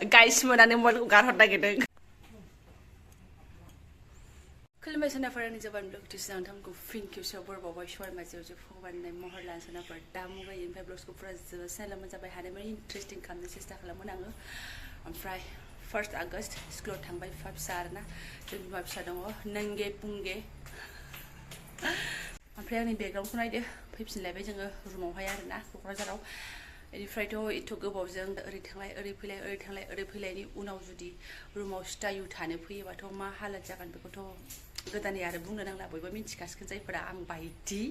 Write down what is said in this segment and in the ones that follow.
guys मोनानो मबाइलखौ गारहरनो नागिरदों खुलुमबाय सोनाफोर आंनि जबानब्लग टिउसनाव नोंथांमोनखौ फिन खेबसेयाव बरबावबाय सवार माजेयाव जे फगबाननाय महर लानो सोनाफोर दा मुगायो ओमफ्राय ब्लग्सखौ फुरा चेनेला मोजाबाय हानाय माने इन्टारेस्टिं खालामनो सेस्था खालामोन आङो ओमफ्राय 1 आगस्ट स्कुलाव थांबाय बिफा फिसा आरोना जोंनि बिमा फिसा दङ नोंगे पुंगे ओमफ्राय आंनि बेकग्राउन्डखौ नायदो फैफिनलायबाय जोङो रुमावहाय आरोना क'क्राझाराव बेनिफ्रायथ' एथ' गोबावजों ओरै थांलाय ओरै फैलाय ओरै थांलाय ओरै फैलायनि उनाव जुदि रुमाव स्टायु थानो फैयोबाथ' मा हालोद जागोन बेखौथ' गोदानै आरो बुंनो नांला बयबो मिन्थिखासिगोन जायफोरा आं बायदि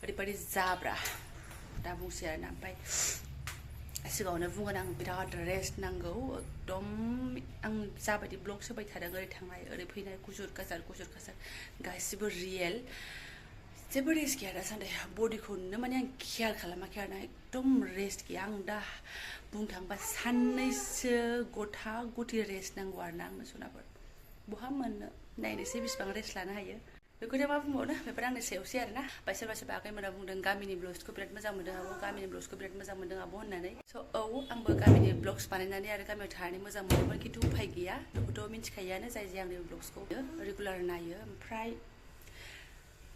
ओरैबायदि जाब्रा दा बुंसै आरोना ओमफ्राय सिगाङावनो बुंगोन आं बिराद रेस्ट नांगौ एकदम आं जाबायदि ब्लग सोबाय थादों ओरै थांनाय ओरै फैनाय गुजुर गाजार गासिबो रियेल जेबो रेस्ट गैया दासान्दि बडिखौनो माने आं केयार खालामाखै आरोना एकदम रेस्ट गैया आं दा बुंनो थाङोबा साननैसो गथा गथि रेस्ट नांगौ आरोना आंनो सनाफोर बहा मोननो नायनोसै बेसेबां रेस्ट लानो हायो बेखौनो मा बुंबावनो बेफोर आंनि सायावसै आरोना ओमफ्राय सोरबा आगैमोना बुंदों गामिनि ब्लग्सखौ बिराद मोजां मोनदों आब' गामिनि ब्लग्सखौ बिराद मोजां मोनदों आब' होननानै स' औ आंबो गामिनि ब्लग्स बानायनानै आरो गामियाव थानानै मोजां मोनोमोन खिन्थु उफाय गैया बेखौथ' मिन्थिखायोआनो जाय आंनि ब्लग्सखौ रेगुलार नायो ओमफ्राय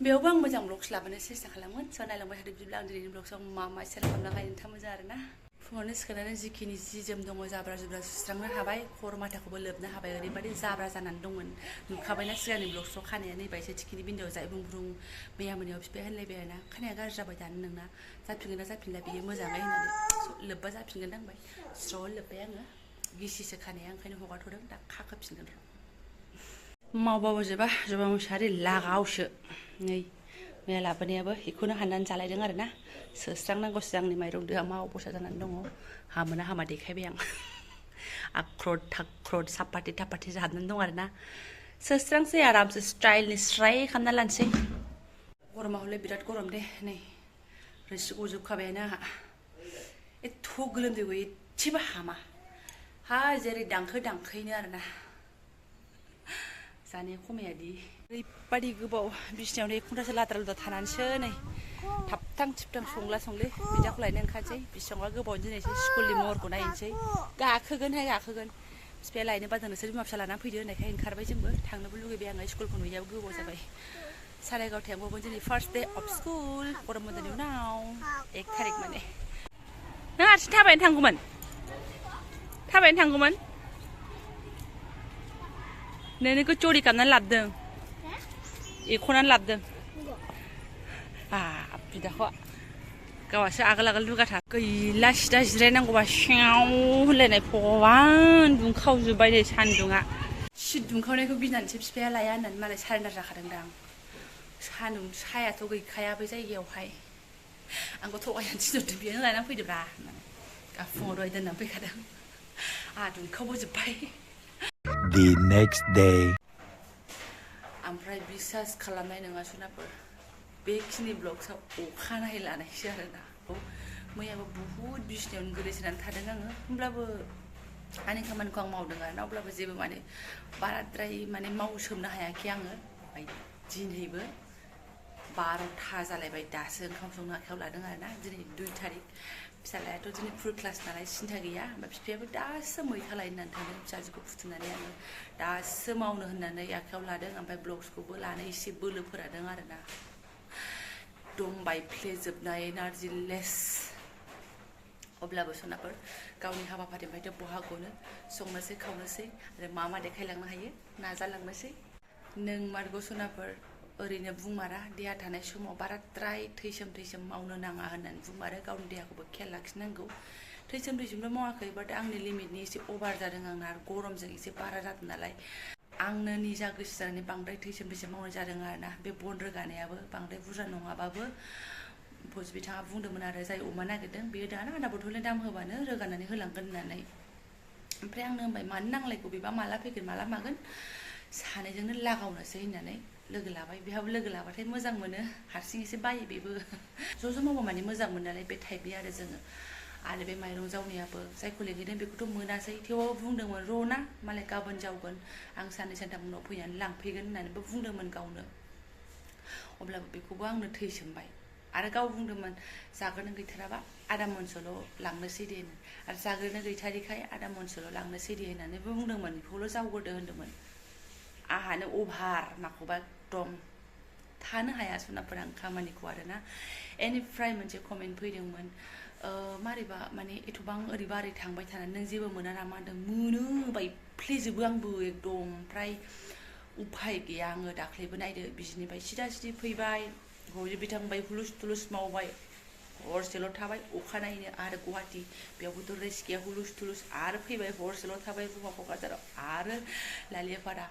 बेयावबो आं मोजां ब्लग्स लाबोनो सेस्था खालामगोन स' नायलांबाय थादो बिदिब्ला आं दिनैनि ब्लग्सआव मा सेयार खालामलांखायो नोंथाङा मोजां आरोना फुङावनो सिखारनानै जिखिनि जि जोम दङ जाब्रा जुब्रा सुस्रांनो हाबाय खर' माथाखौबो लोबनो हाबाय ओरैबायदि जाब्रा जानानै दंमोन नुखाबायना सिगांनि ब्लग्सआव खानाया नैबा एसे थिखिनि बिन्दोआव जाय बुंब्रुं मैया मोनायाव बिफाया होनलायबाय आरोना खानाया गाज्रि जाबाय दानो नोंना जाफिनगोन ना जाफिनला बियो मोजाङै होननानै लोब्बा जाफिनगोन दांबाय स्र' लोब्बाय आङो गिसिसो खानाया ओंखायनो हगारथ'दों दा खाखोफिनगोन र' मावबाबो जोबा जबा मुसाहारि लागावसो नै मैया लाबोनायाबो बेखौनो हाननानै जालायदों आरोना सोस्रांनांगौसो आंनि माइरं दोआ मा अबस्था जानानै दङ हामोना हामा देखायबाय आं आख्रद थाख्रद सापाथि थापाथि हाबनानै दं आरोना सोस्रांसै आरामसे स्टाइलनि स्राय खालामना लानोसै गरमा हले बिराद गरम दे नै रोसि गजोबखाबायानो आंहा एथ' गोलोमदै गयो एसेबो हामा हा जेरै दांखैनो आरोना जानाया खमायादि ओरैबादि गोबाव बिसिनायावनो 1 घन्टासो लाद्रा लुद्रा थानानैसो नै थाबथां थिबथां संला संलि बिदाखौ लायनो ओंखारसै बेसेबांबा गोबावनि दिनैसो स्कुलनि महरखौ नायनोसै गाखोगोन बिफाया लायनो बादों नोंसोर बिमा फिसा लानानै फैदो होननायखाय ओंखारबाय जोंबो थांनोबो लुगैबाय आङो स्कुलखौ नुयैयाबो गोबाव जाबाय 9:30 थांबावगोन दिनै फार्स्ट डे अफ स्कुल गरम बन्दनि उनाव 1 थारिख माने नों हारसिं थाबायनो थांगौमोन नोंनिखौ चोरी खालामनानै लाबोदों एख'नानै लाबोदों बिदाखौ गावहासो आगोल लुगाथा गैला सिदा जिरायनांगौबा सिङाव होनलायनाय भगबान दुंखावजोब्बाय नै सान्दुङा एसे दुंखावनायखौ गिनानैसो बिफाया लाया होननानै मालाय सारेन्डार जाखादों दां सान्दुं सायाथ' गैखाया बै जायगायावहाय आंखौ थगायनानै थिनहरदों बेयावनो लानानै फैदोब्रा होननानै फुङाव दहाय दोननानै फैखादों आंहा दुंखावबोजोब्बाय The next day ओमफ्राय बिसास खालामनाय नङा सनाफोर बेखिनि ब्लग्सआव अखानायै लानायसो आरोना मैयाबो बुहुद बिसिनायावनो गोलैसोनानै थादों आङो होमब्लाबो आंनि खामानिखौ आं मावदों आरोना अब्लाबो जेबो माने बाराद्राय माने मावसोमनो हायाखै आङो ओमफ्राय दिनैबो 12था जालायबाय दासो ओंखाम संनो आखायाव लादों आरोना दिनै 2 थारिख फिसालायाथ' दिनै फुल क्लास नालाय सिन्था गैया ओमफ्राय बिफायाबो दासो मैथा लायनो होननानै थांदों फिसाजोखौ फुथुनानै आङो दासो मावनो होननानै आखायाव लादों ओमफ्राय ब्लग्सखौबो लानो एसे बोलो फोरादों आरोना दम बायफ्लेजोबनाय एनार्जि लेस अब्लाबो सनाफोर गावनि हाबाफारिनिफ्रायथ' बहा गनो संनोसै खावनोसै आरो मा देखायलांनो हायो नाजालांनोसै नों मार्गौ सनाफोर ओरैनो बुंमारा देहा थानाय समाव बाराद्राय थैसोम मावनो नाङा होननानै बुंमारो गावनि देहाखौबो खेयाल लाखिनांगौ थैसोमल' मावाखै बाट आंनि लिमिटनि एसे अभार जादों आंना गरमजों एसे बारा जादों नालाय आंनो निजा गोसो जानानै बांद्राय थैसोम मावनाय जादों आरोना बे बन रोगानायाबो बांद्राय बुरजा नङाबाबो बिथाङा बुंदोंमोन आरो जाय अमा नागिरदों बेयो दाना आधा बथलनि दाम होबानो रोगानानै होलांगोन होननानै ओमफ्राय आंनो होनबाय मानो नांलायगौ बेबा माला फैगोन माला मागोन सानैजोंनो लागावनोसै होननानै लोगो लाबाय बेहाबो लोगो लाबाथाय मोजां मोनो हारसिं एसे बायो बेबो ज' मावबा माने मोजां मोनो नालाय बे टाइपनि आरो जोङो आरो बे माइरं जावनायाबो जायखौ लिंहैदों बेखौथ' मोनासै थेवबाबो बुंदोंमोन र'ना मालाय गाबोन जावगोन आं साननै सानथाम उनाव फैनानै लांफैगोन होननानैबो बुंदोंमोन गावनो अब्लाबो बेखौबो आंनो थैसोमबाय आरो गाव बुंदोंमोन जाग्रोनो गैथाराबा आदा मनसोल' लांनोसै दे आरो जाग्रोनो गैथारिखाय आदा मनसोल' लांनोसै दे होननानैबो बुंदोंमोन बेखौल' जावगोरदो होनदोंमोन आहानो अभार माखौबा एकदम थानो हाया सनाफोर आं खामानिखौ आरोना एनिफ्राय मोनसे कमेन्ट फैदोंमोन मारैबा माने एथबां ओरैबा ओरै थांबाय थानानै नों जेबो मोना नामा होनदों मोनो बायफ्लेजोबो आंबो एकदम ओमफ्राय उफाय गैया आङो दाख्लैबो नायदो बिजिनिफ्राय सिदा सिदि फैबाय हजों बिथांबाय हुलुस थुलुस मावबाय हरसेल' थाबाय अखानायैनो आरो गुवाहाटि बेयावबोथ' रेस्ट गैया हुलुस थुलुस आरो फैबाय हरसेल' थाबाय क'क्राझाराव आरो लालियापारा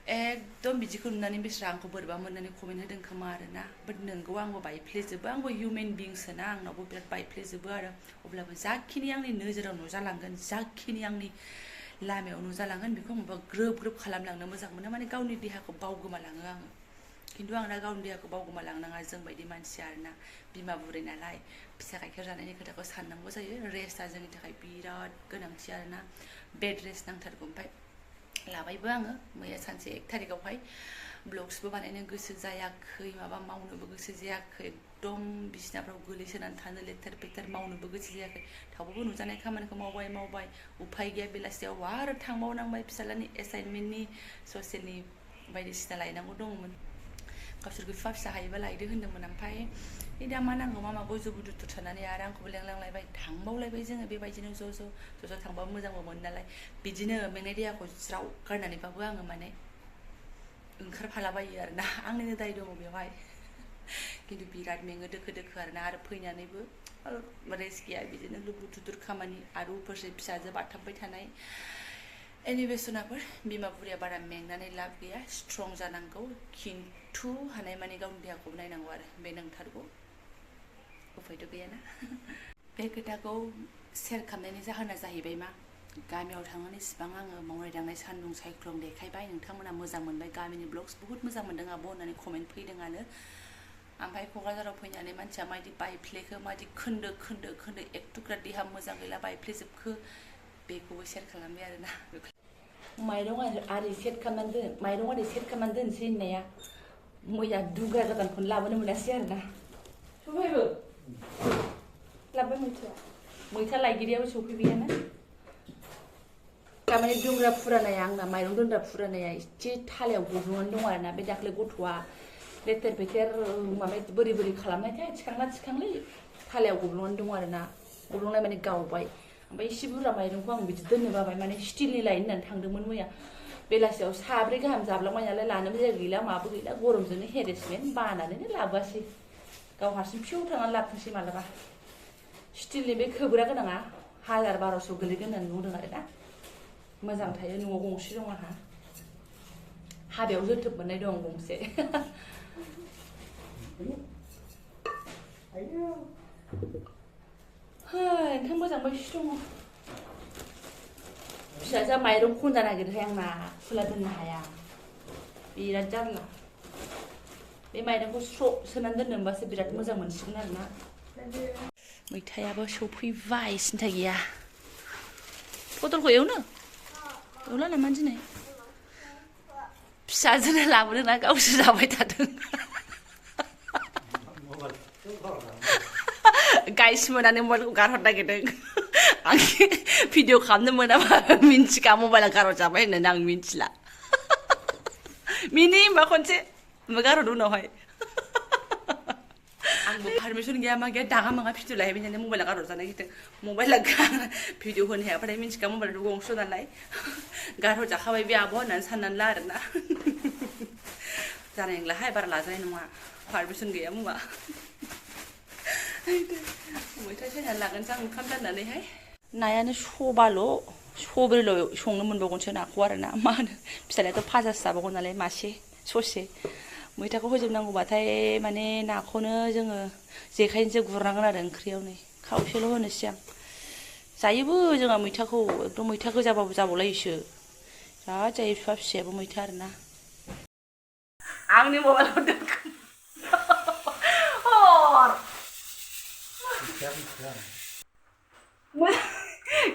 एकदम बिदिखौ नुनानै बिस्रा आंखौ बोरैबा मोननानै कमेन्ट होदों खोमा आरोना बाट नोंगौ आंबो बायफ्लेजोबो आंबो हिउमेन बिंसोना आंनावबो बिराद बायफ्लेजोबो आरो अब्लाबो जाखिनि आंनि नोजोराव नुजालांगोन जाखिनि आंनि लामायाव नुजालांगोन बेखौ आंबो ग्रोब ग्रोब खालामलांनो मोजां मोनो माने गावनि देहाखौ बावगोमालाङो आङो खिन्थु आं दा गावनि देहाखौ बावगोमालांनाङा जों बायदि मानसि आरोना बिमा बुरै नालाय फिसा गाइखेर जानायनि खोथाखौ साननांगौ जायो रेस्टआ जोंनि थाखाय बिराद गोनांथि आरोना बेड रेस्ट नांथारगौ ओमफ्राय लाबायबो आङो मैया सानसे 1 थारिखआवहाय ब्लग्सबो बानायनो गोसो जायाखै माबा मावनोबो गोसो जायाखै एकदम बिसिनाफ्राव गोलैसोनानै थानो लेथेर फेथेर मावनोबो गोसो जायाखै थेवबो नुजानाय खामानिखौ मावबाय उफाय गैया बेलासियाव आरो थांबावनांबाय फिसालानि एसाइनमेन्टनि ससियेलनि बायदिसिना लायनांगौ दङमोन गावसोरखौ फिसा फिसा हायोबा लायदो होन्दोंमोन ओमफ्राय दा मा नांगौ मा मागौ जुबु दुथुर थानानै आरो आंखौबो लेंलांलायबाय थांबावलायबाय जोङो बेबायदिनो ज' थांबाबो मोजांबो मोनो नालाय बिदिनो मेंनाय देहाखौ ज्राव गारनानैबाबो आङो माने ओंखारफालाबायो आरोना आंनिनो दाय दङ बेवहाय खिन्थु बिराद मेङो दोखो दोखो आरोना आरो फैनानैबो रेस्ट गैया बिदिनो लुबु थुथुर खामानि आरो उफोरसे फिसाजो बाथाबबाय थानाय एनिवेसनाफोर बिमा बुरैया बारा मेंनानै लाब गैया स्ट्रं जानांगौ खिन्थु हानाय माने गावनि देहाखौ नायनांगौ आरो बे नंथारगौ उफायथ' गैयाना बे खोथाखौ शेयार खालामनायनि जाहोना जाहैबाय मा गामियाव थांनानै इसिबां आङो मावनाय दांनाय सान्दुं सायख्लुम देखायबाय नोंथांमोना मोजां मोनबाय गामिनि ब्लग्स बुहुत मोजां मोनदों आब' होननानै कमेन्ट फैदोंआनो ओमफ्राय क'क्राझाराव फैनानै मानसिया माबायदि बायफ्लेखो माबायदि खोन्दो एक थुख्रा देहा मोजां गैला बायफ्लेजोबखो बेखौबो शेयार खालामबाय आरोना माइरं आरि सेट खालामनानै दोनसै होननाया मैया दुग्रा गोदानखौनो लाबोनो मोनासै आरोना सफैबो लाबोबाय मैथा लायगिरियाबो सफैबायानो थारमाने दुंग्रा फुरानाया आंना माइरं दोनग्रा फुरानाया एसे थालायाव गब्लंनानै दं आरोना बे दाख्लै गथ'आ लेथेर फेथेर माबा बोरै खालामनायथाय थिखांलै थालायाव गब्लंनानै दं आरोना गब्लंनाय माने गावबाय ओमफ्राय एसे बुरजा माइरंखौ आं बिदि दोननो बाबाय माने स्टिलनि लायनो होननानै थांदोंमोन मैया बेलासियाव साब्रै गाहाम जाब्लांबाय नालाय लानोबो जायगा गैला माबो गैला गरमजोंनो हेरेसमेन्ट बानानैनो लाबोआसै गाव हारसिं फिउ थांनानै लाबोनोसै मालाबा स्टिलनि बे खोबग्रा गोनाङा 1000-1200 गोलैगोन होननानै बुंदों आरोना मोजां थायो न'आव गंसे दं आंहा हाबायाव जोथोब मोननाय दं गंसे ओंखाम मोजांबोसो दङ फिसाजोआ माइरं खनजा नागिरहाय आंना खुला दोननो हाया बिराद जारला बे माइरंखौ स्र' सोनानै दोननो होनबासो बिराद मोजां मोनसिगोन आरोना मैथायाबो सफैबाय सिन्था गैया पटलखौ एवनो एवला नामा दिनै फिसाजोनो लाबोदोंना गावसो जाबाय थादों गाइस मोनानो मबाइलखौ गारहरनो नागिरदों आं भिडिअ खालामनो मोनाबा मिन्थिखा मबाइला गारहरजाबाय होननानै आं मिन्थिला मिनि होनबा खनसे गारहरदो उनावहाय आंबो पारमिसन गैया मा गैया दाङा माङा भिडिअ लाहैबाय नालाय मबाइला गारहरजानो नागिरदों मबाइला भिडिअ होनो हायाबाथाय मिन्थिखा मबाइला गंसे नालाय गारहरजाखाबाय बे आब' होननानै साननानै ला आरोना जानाय नंलाहाय बारा लाजानाय नङा पारमिसन गैया मुवा मैथा सायनानै लागोनसै आं ओंखाम जाननानैहाय नायानो सब्रैल' संनो मोनबावगोनसो नाखौ आरोना मा होनो फिसालायाथ' फाजासो जाबावगोन नालाय मासे ससे मैथाखौ होजोबनांगौबाथाय माने नाखौनो जोङो जेखाइजोंसो गुरनांगोन आरो ओंख्रियाव नै खावसेल' होनोसै आं जायोबो जोंहा मैथाखौ एकदम मैथा गोजाबाबो जाबावलायोसो जा जायो बिफा फिसायाबो मैथा आरोना आंनि मबाइलाव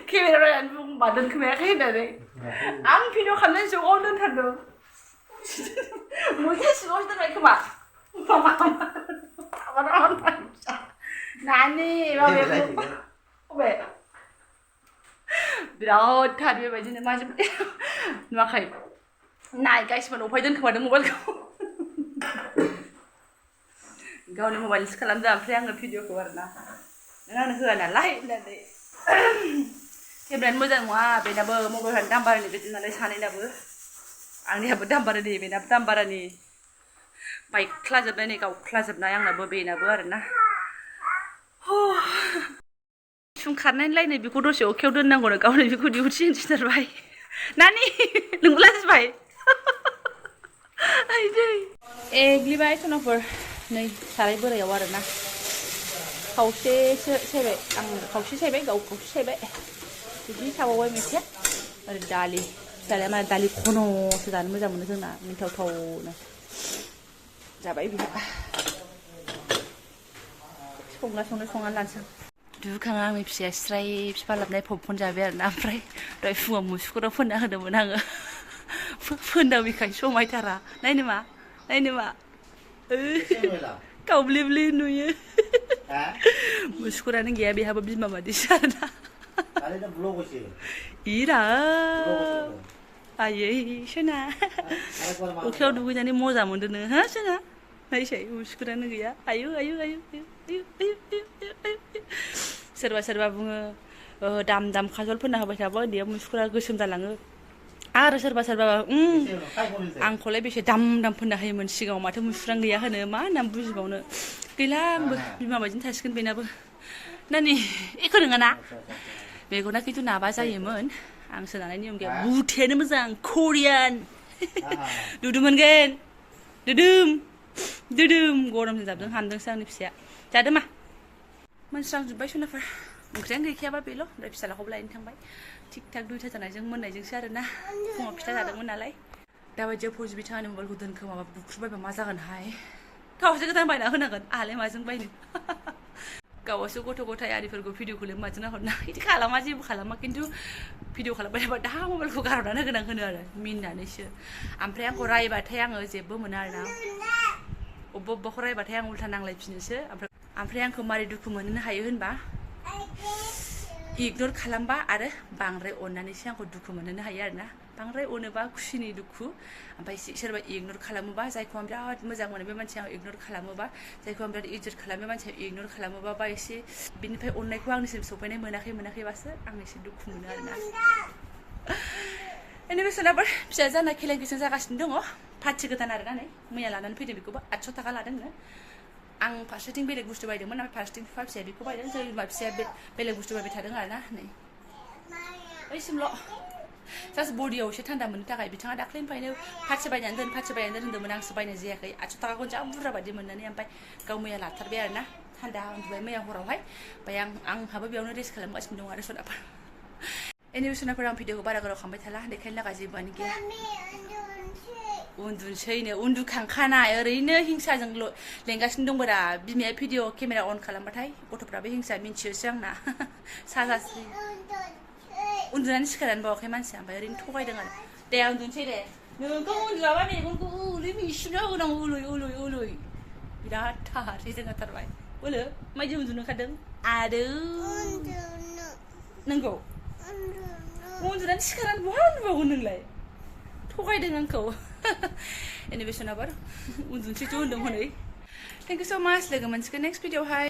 केमेरा नायनानै बुंबा दोनखोमायाखै होननानै आं भिडिअ खालामनाय जुगाव दोनथारदों मैथा सिङावसो दोनबाय खोमा नानी माबाया अबे बिराद थार बेबायदिनो माजों नुवाखै नाय गाइसमोन अफाय दोनखोमादों मबाइलखौ गावनि मबाइल इउज खालामदों ओमफ्राय आङो भिडिअखौ आरोना नों आंनो होआ नालाय होननानै केमेरायानो मोजां नङा बेनाबो मबाइलानो दाम बारानि बायदि नालाय सानैनाबो आंनियाबो दाम बारानि बेनाबो दाम बारानि बायख्लाजोबनाय नै गावख्लाजोबनाय आंनाबो बेनाबो आरोना सुम खारनायलाय नै बेखौ दसे अखायाव दोननांगौनो गावनो बेखौ डिउटि इन्जिनियारबाय नानि नोंबो लाजिबाय आइदै एग्लिबाय सनाफोर नै साराय बोरायाव आरोना खावसेसो सायबाय आं खावसे सायबाय गाव खावसे सायबाय बिदि थाबावबाय मैथाया ओरै दालि फिसालाया माने दालि खन'सो जानो मोजां मोनो जोंना मिन्थावथावनो जाबाय बिहा संना लानोसै दुखाङा आंनि फिसाया स्राय बिफा लाबनाय पपकर्न जाबाय आरोना ओमफ्राय दहाय फुङाव मुसुगुराव फोनना होदोंमोन आङो फोनदावैखाय समायथारा नायनो मा गावब्लिब्लि नुयो मुसुगुरानो गैया बेहाबो बिमा बादिसो आरोना इरा आयै सोना अखायाव दुगैनानै मजा मोनदोंनो हो सोना नायसै मुसुगुरानो गैया आयु सोरबा बुङो दाम खाजल फोनना होबाय थाबा उन्दैया मुसुगुरा गोसोम जालाङो आरो सोरबा आंखौलाय बेसे दाम फोनना होयोमोन सिगाङाव माथो मुसुगुरानो गैया होनो मा होननानै बुजिबावनो गैला आंबो बिमा बायदिनो थासिगोन बेनाबो नानि एखौ नङा ना मेगना खिन्थु नाबा जायोमोन आं सोनानै नियम गैया बुथेनो मोजां करियान दुदु मोनगोन दोदोम गरमजों जाबदों हामदोंसो आंनि फिसाया जादो मा मोनस्रांजोब्बाय सनाफोर ओंख्रियानो गैखायाबा बेल' ओमफ्राय फिसालाखौबो लायनो थांबाय थिग थाक दुइथा जानायजों मोननायजोंसो आरोना फुङाव फिथा जादोंमोन नालाय दाबायदियाव फौजि बिथांनि मबाइलखौ दोनखोमाबा बुख्रुबायबा मा जागोनहाय गावसो गोदान बायना होनांगोन आहालाय माजों बायनो गावसो गथ' गथाय आरिफोरखौ भिडिअखौलाय माजों नाहरना बिदि खालामा जेबो खालामा खिन्थु भिडिअ खालामबाय थाबा दा मबाइलखौ गारहरनानै होगोन होनो आरो मिनिनानैसो ओमफ्राय आंखौ रायबाथाय आङो जेबो मोना आरोना अबेबाखौ रायबाथाय आं उल्था नांलायफिनोसो ओमफ्राय आंखौ मारै दुखु मोनहोनो हायो होनबा इगनर खालामबा आरो बांद्राय अननानैसो आंखौ दुखु मोनहोनो हायो आरोना बांद्राय अनोबा खुसिनि दुखु ओमफ्राय सोरबा इगनर खालामोबा जायखौ आं बिराद मोजां मोनो बे मानसिया इगनर खालामोबा जायखौ आं बिराद इज्जत खालामो बे मानसिया इगनर खालामोबा बा एसे बिनिफ्राय अननायखौ आंनिसिम सफैनाय मोनाखैबासो आं एसे दुखु मोनो आरोना एनिबे सोनाबा फिसा जाना खेलें खेसें जागासिनो दङ पार्टि गोदान आरोना नै मैया लानानै फैदों बेखौबो 800 थाखा लादोंनो आं फारसेथिं बेलेग बुस्थु बायदोंमोन ओमफ्राय फारसेथिं बिफा फिसाया बेखौ बायदों जों बिमा फिसाया बेलेग बुस्थु बायबाय थादों आरोना नै ओइसिमल' जास्ट बडियाव एसे थान्दा मोननो थाखाय बिथाङा दाख्लैनिफ्रायनो पार्टि बायनानै दोन होन्दोंमोन आंसो बायनाय जायाखै 800 थाखाखौ जा बुरजा बायदि मोननानै ओमफ्राय गाव मैया लाथारबाय आरोना थान्दा उन्दुबाय मैया हरावहाय ओमफ्राय आंहाबो बेयावनो रेस्ट खालामगासिनो दं आरो सोनाबा एनिबे सोनाबफोर आं भिडिअखौ बारा गोलाव खालामबाय थाला देखायनो लागा जेबोआनो गैया उन्दुनोसैनो उन्दुखांखानाय ओरैनो हिंसाजों लेंगासिनो दंबोरा बिमाया भिडिअ केमेरा अन खालामबाथाय गथ'फ्राबो हिंसा मिन्थियोसो आंना साजासै उन्दुनानै सिखारनानै बावाखै मानसिया ओमफ्राय ओरैनो थगायदों आरो दे उन्दुनोसै दे नोंखौ उन्दुआबा मेगनखौ उलै मिसिना होनांगौ उलै बिराद थार रेजें जाथारबाय बोलो मायदि उन्दुनो ओंखारदों आरो नोंगौ उन्दुनानै सिखारनानै बहा उन्दुबावगोन नोंलाय थगायदों आंखौ एनिबे सोनाबार उन्दुनोसैथ' होनदों हनै थेंक इउ स' माच लोगो मोनसिगोन नेक्स्ट भिडिअ हाय